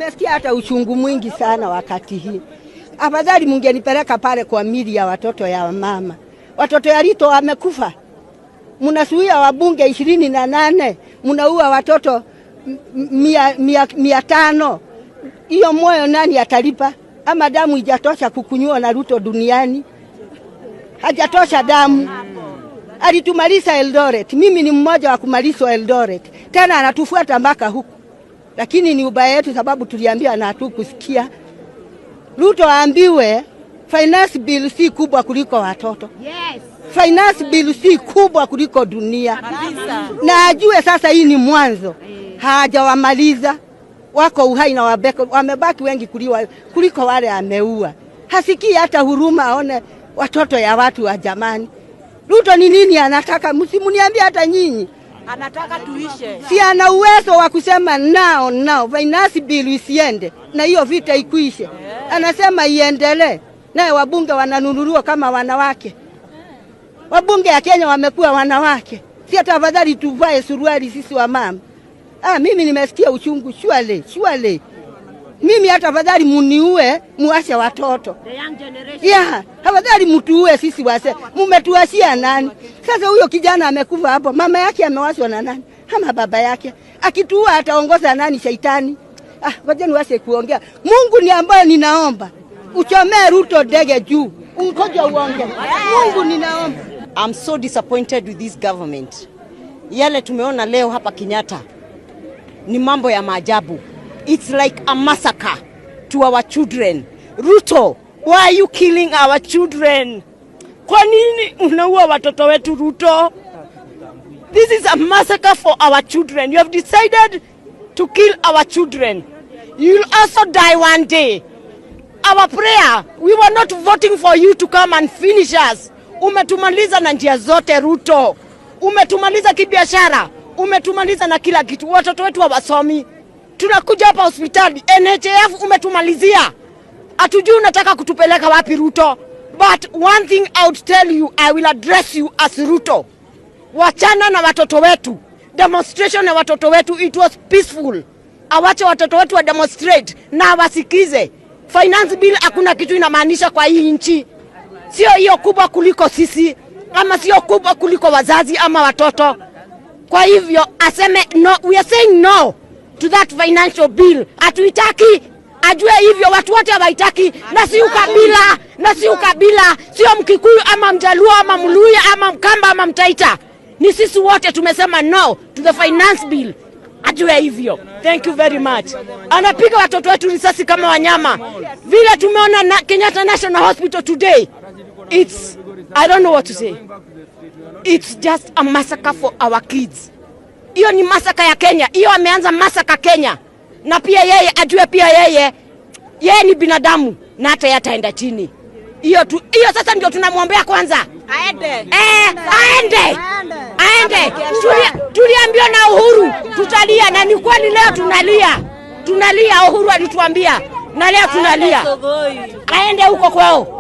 Nimesikia hata uchungu mwingi sana wakati hii. Afadhali mungenipeleka pale kwa mili ya watoto ya mama. Watoto ya Ruto wamekufa. Mnasuia wabunge 28, mnaua watoto 500. Hiyo moyo nani atalipa? Ama damu ijatosha kukunywa na Ruto duniani? Hajatosha damu. Alitumaliza Eldoret. Mimi ni mmoja wa kumalizwa Eldoret. Tena anatufuata mpaka huku. Lakini ni ubaya yetu sababu tuliambiwa na hatukusikia. Ruto aambiwe finance bill si kubwa kuliko watoto. Yes. Finance bill si kubwa kuliko dunia. Kabisa. Na ajue sasa hii ni mwanzo. Hajawamaliza. Wako uhai na wamebaki wengi kuliko wale ameua. Hasikii hata huruma aone watoto ya watu wa jamani. Ruto ni nini anataka? Msimuniambie hata nyinyi. Anataka tuishe. Si ana uwezo wa kusema nao finance bill isiende na hiyo vita ikuishe. Anasema iendelee. Naye wabunge wananunuliwa kama wanawake. Wabunge ya Kenya wamekuwa wanawake. Si hata afadhali tuvae suruali sisi wa mama. Mimi nimesikia uchungu shwale, shwale. Mimi hata afadhali muniue, muache watoto. The young generation. Yeah, afadhali mtuue sisi wase. Mumetuachia nani? Sasa huyo kijana amekufa hapo, mama yake amewachwa na nani? Ama baba yake. Akituua ataongoza nani? Shaitani. Ngoja niwache kuongea. Mungu ni ambaye ninaomba. Uchomee Ruto ndege juu. Ungoja uonge. Mungu ninaomba. I'm so disappointed with this government. Yale tumeona leo hapa Kenyatta ni mambo ya maajabu. It's like a massacre to our children. Ruto, why are you killing our children? Kwa nini unaua watoto wetu, Ruto? This is a massacre for our children. You have decided to kill our children. You'll also die one day. Our prayer, we were not voting for you to come and finish us. Umetumaliza na njia zote, Ruto. Umetumaliza kibiashara, umetumaliza na kila kitu. Watoto wetu hawasomi. Tunakuja hapa hospitali, NHIF umetumalizia. Hatujui unataka kutupeleka wapi, Ruto. But one thing I would tell you, I will address you as Ruto. Wachana na watoto wetu. Demonstration ya watoto wetu, it was peaceful. Awache watoto wetu wa demonstrate na wasikize. Finance bill hakuna kitu inamaanisha kwa hii nchi. Sio hiyo kubwa kuliko sisi, ama sio kubwa kuliko wazazi ama watoto. Kwa hivyo aseme no, we are saying no to that financial bill. Hatuitaki. Ajue hivyo watu wote hawaitaki, na si ukabila, na si ukabila, sio Mkikuyu ama Mjaluo ama Mluya ama Mkamba ama Mtaita. Ni sisi wote tumesema no to the finance bill. Ajue hivyo. Thank you very much. Anapiga watoto wetu risasi kama wanyama. Vile tumeona na Kenyatta National Hospital today. I don't know what to say. It's just a massacre for our kids. Hiyo ni massacre ya Kenya. Hiyo ameanza massacre Kenya. Na pia yeye ajue pia yeye ni binadamu na hata yeye ataenda chini. Hiyo tu, hiyo sasa ndio tunamwombea kwanza. Aende. Aende. Aende. Tuliambiwa na Uhuru tutalia, na ni kweli leo tunalia. Tunalia, Uhuru alituambia na leo tunalia. Aende huko kwao.